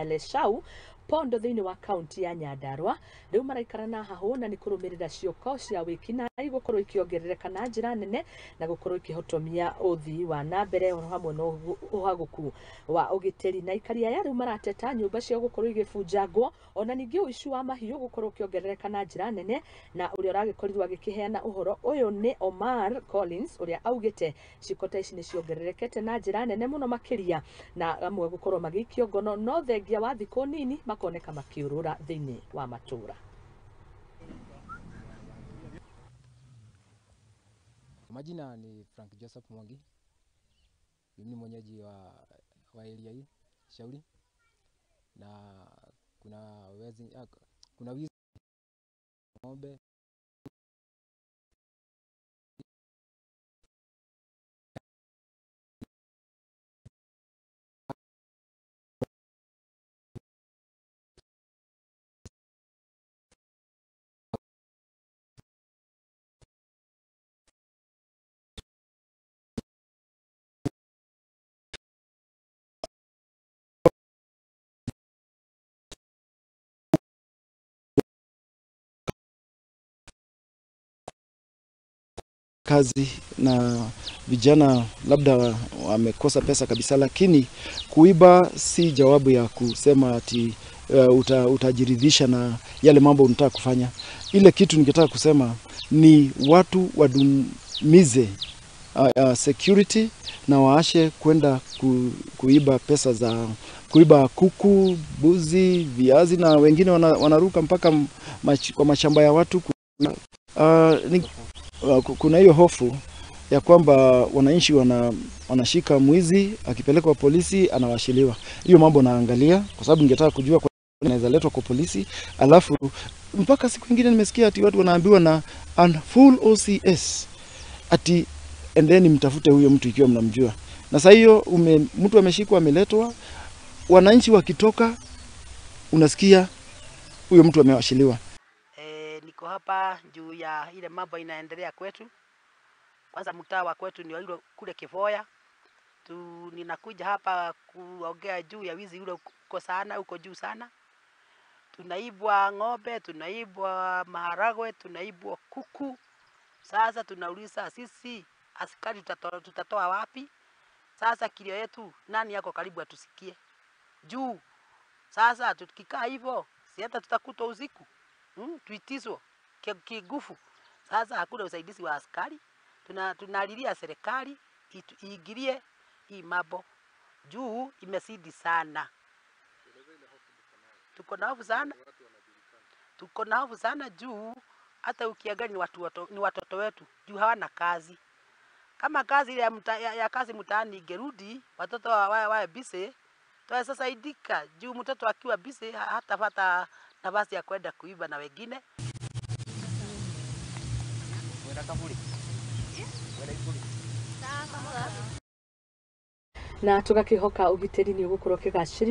Leshau Pondo thĩinĩ wa kaunti ya Nyandarua rĩu maraikara na hahũ na nĩ kũrũmĩrĩra cioko cia wĩkinaĩ gũkorwo ikĩongerereka na njĩra nene na gũkorwo ikĩhotomia ũthii wa na mbere oro hamwe na ũhagũku wa ũgitĩri. Na aikari aya rĩu marateta nyũmba ciao gũkorwo igĩbunjangwo ona ningĩ ũici wa mahiũ gũkorwo ũkĩongerereka na njĩra nene. Na ũrĩa ũragĩkorirwo agĩkĩheana ũhoro ũyũ nĩ Omar Collins ũrĩa augĩte ciĩko ta ici nĩ ciongererekete na njĩra nene mũno makĩria na amwe gũkorwo magĩikio ngono no thengia wa thikũ nini makoneka makĩũrũra thĩinĩ wa matũra. Majina ni Frank Joseph Mwangi. Mimi ni mwenyeji wa area hii Shauri, na kuna wizi ng'ombe. Kazi na vijana labda wamekosa pesa kabisa, lakini kuiba si jawabu ya kusema ati utajiridhisha na yale mambo unataka kufanya. Ile kitu ningetaka kusema ni watu wadumize security na waashe kwenda kuiba pesa za kuiba kuku, buzi, viazi, na wengine wanaruka mpaka kwa mashamba ya watu. Kuna hiyo hofu ya kwamba wananchi wanashika mwizi, akipelekwa polisi anawashiliwa. Hiyo mambo naangalia kwa sababu ningetaka kujua kwa inaweza letwa kwa polisi. Alafu mpaka siku nyingine nimesikia ati watu wanaambiwa na full OCS ati endeni mtafute huyo mtu ikiwa mnamjua. Na sasa hiyo mtu ameshikwa ameletwa, wananchi wakitoka unasikia huyo mtu amewashiliwa. Niko hapa juu ya ile mambo inaendelea kwetu. Kwanza mtaa wa kwetu ni ile kule Kivoya. Ninakuja hapa kuongea juu ya wizi ule uko sana, uko juu sana. Tunaibwa ng'ombe, tunaibwa maharagwe, tunaibwa kuku. Sasa tunauliza sisi askari tutatoa wapi? Sasa kilio yetu nani yako karibu atusikie? Juu sasa tukikaa hivyo, si hata tutakutwa usiku. Tuitizwa kigufu. Sasa hakuna usaidizi wa askari. Tunalilia serikali iingilie hii mambo juu imesidi sana. Tuko na hofu sana. Tuko na hofu sana juu hata ukiangalia ni watoto wetu juu hawana kazi. Kama kazi ile ya kazi mtaani ingerudi, watoto wawe busy, tuweza saidika juu mtoto akiwa busy hatapata nafasi ya kwenda kuiba na wengine. Na tugakihoka ugiteri ni ugukorwo kigacĩrithia.